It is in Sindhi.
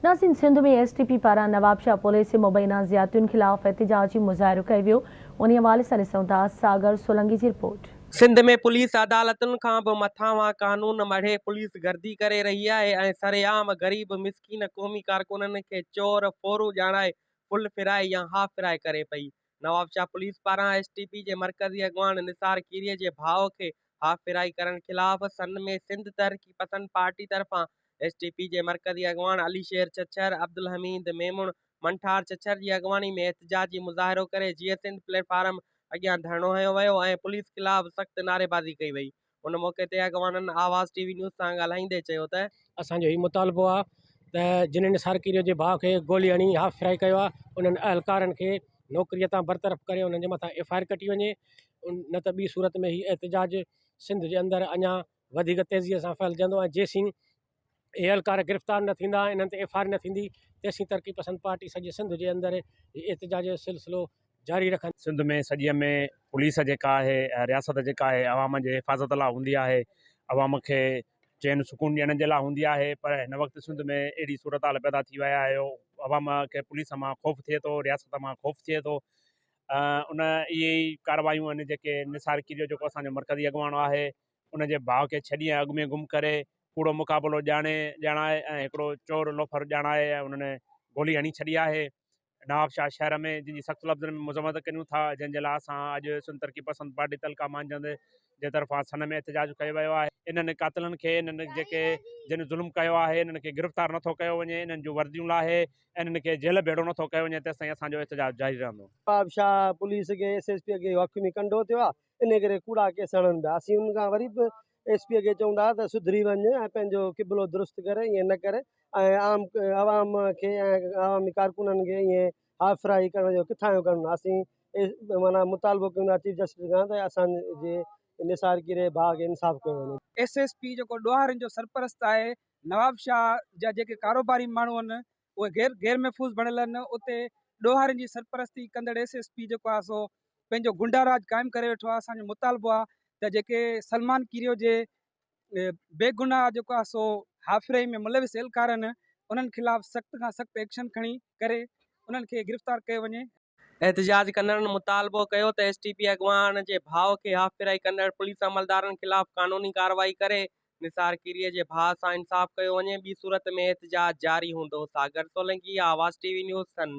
ناظرين سنڌ ۾ ايس ٽي پي پاران نوابشاهه پوليس جي مبينا زيادتين خلاف احتجاجي مظاهرو ڪيو ويو انهي حوالي سان ڏسون ٿا ساگر سولنگي جي رپورٽ. سنڌ ۾ پوليس عدالتن کان به مٿانهان قانون مڙهي پوليس گردي ڪري رهي آهي ۽ سرعام غريب مسڪين قومي ڪارڪنن کي چور ڦورو ڄاڻائي فل فرائي يا هاف فرائي ڪري پئي. نوابشاهه پوليس پاران ايس ٽي پي جي مرڪزي اڳواڻ نثار کيري جي ڀاء کي هاف فرائي ڪرڻ خلاف سن ۾ سنڌ ترقي پسند پارٽي طرفان ايس ٽي پي جي مرڪزي اڳواڻ علي شير ڇڇر، عبدالحميد ميمڻ، منٺار ڇڇر جي اڳواڻي ۾ احتجاجي مظاهرو ڪري جيئي سنڌ پليٽ فارم اڳيان ڌرڻو هنيو ويو ۽ پوليس خلاف سخت نعريبازي ڪئي وئي. ان موقعي تي اڳواڻن آواز ٽي وي نيوز سان ڳالهائيندي چيو ته. اسان جو هي مطالبو آهي ته جن نثار ڪيريو جي ڀاء کي گولي هڻي هاف فرائي ڪيو آهي انهن اهلڪارن کي نوڪري تان برطرف ڪري انهن جي مٿان ايف I R ڪٽي وڃي نه ته ٻي صورت ۾ هي احتجاج سنڌ جي اندر اڃا وڌيڪ تيزيء سان ڦهلجندو ۽ جيسين اهي اهلڪار گرفتار نه ٿيندا ۽ انهن تي ايف I R نه ٿيندي تيسين ترقي پسند پارٽي سڄي سنڌ جي اندر هي احتجاج جو سلسلو جاري رکندي. سنڌ ۾ سڄي ۾ پوليس جيڪا آهي ۽ رياست جيڪا آهي عوام جي حفاظت لاء هوندي آهي عوام کي چين سڪون ڏيڻ جي لاء هوندي آهي پر هن وقت سنڌ ۾ اهڙي صورتحال پيدا ٿي وئي آهي عوام کي پوليس مان خوف ٿئي ٿو رياست مان خوف ٿئي ٿو ان اهي ئي ڪارروايون آهن جيڪي نثار کيريو جيڪو اسان جو مرڪزي اڳواڻ آهي ان جي ڀاء کي ڇهه ڏينهن اڳ ۾ گم ڪري ڪوڙو مقابلو ڄاڻي ڄاڻائي ۽ هڪڙو چور لوفر ڄاڻائي ۽ انهن گولي هڻي ڇڏي آهي نوابشاهه شهر ۾ جن جي سخت لفظن ۾ مذمت ڪريون ٿا جنهن جي لاء اسان اڄ سنڌ ترقي پسند پارٽي تعلقه مانجهند جي طرفان سن ۾ احتجاج ڪيو ويو آهي انهن قاتلن کي انهن جيڪي جن ظلم ڪيو آهي انهن کي گرفتار نٿو ڪيو وڃي انهن جون ورديون لاهي انهن کي جيل ڀيڙو نٿو ڪيو وڃي تيستائين اسان جو احتجاج جاري رهندو. نوابشاهه پوليس کي ايس ايس پي کي اهو حڪمي ڪنڊو ٿيو آهي انهي ڪري ڪوڙا ڪيس هڻن پيا اسين ان کان وري به ايس پي کي چئون ٿا ته سڌري وڃ ۽ پنهنجو قبلو درست ڪر ائين نه ڪر ۽ عام عوام کي ۽ عوامي ڪارڪنن کي ائين هاف فرائي ڪرڻ جو ڪٿان جو قانون آهي اسين معنيٰ مطالبو ڪيون ٿا چيف جسٽس کان ته اسان جي نثار ڪيري ڀاء کي انصاف ڪيو وڃي. ايس ايس پي جيڪو ڏوهارين جو سرپرست آهي نوابشاهه جا جيڪي ڪاروباري ماڻهو آهن اهي غير غير محفوظ بڻيل آهن اتي ڏوهارين جي سرپرستي ڪندڙ ايس ايس پي جيڪو آهي سو پنهنجو گنڊا راڄ قائم ڪري ويٺو آهي اسانجو مطالبو آهي ته جيڪي سلمان ڪيريو جي بيگناهه جيڪو آهي سو هافري ۾ ملوث اهلڪار آهن انهن خلاف سخت کان سخت ايڪشن کڻي ڪري انهن کي گرفتار ڪيو وڃي. احتجاج ڪندڙن مطالبو ڪيو ته ايس ٽي پي اڳواڻ جي ڀاء کي هاف فرائي ڪندڙ پوليس عملدارن خلاف قانوني ڪارروائي ڪري نثار ڪيريي جي ڀاء سان انصاف ڪيو وڃي ٻي صورت ۾ احتجاج جاري هوندو، Sagar Solangi, Awaz T V news, Sann.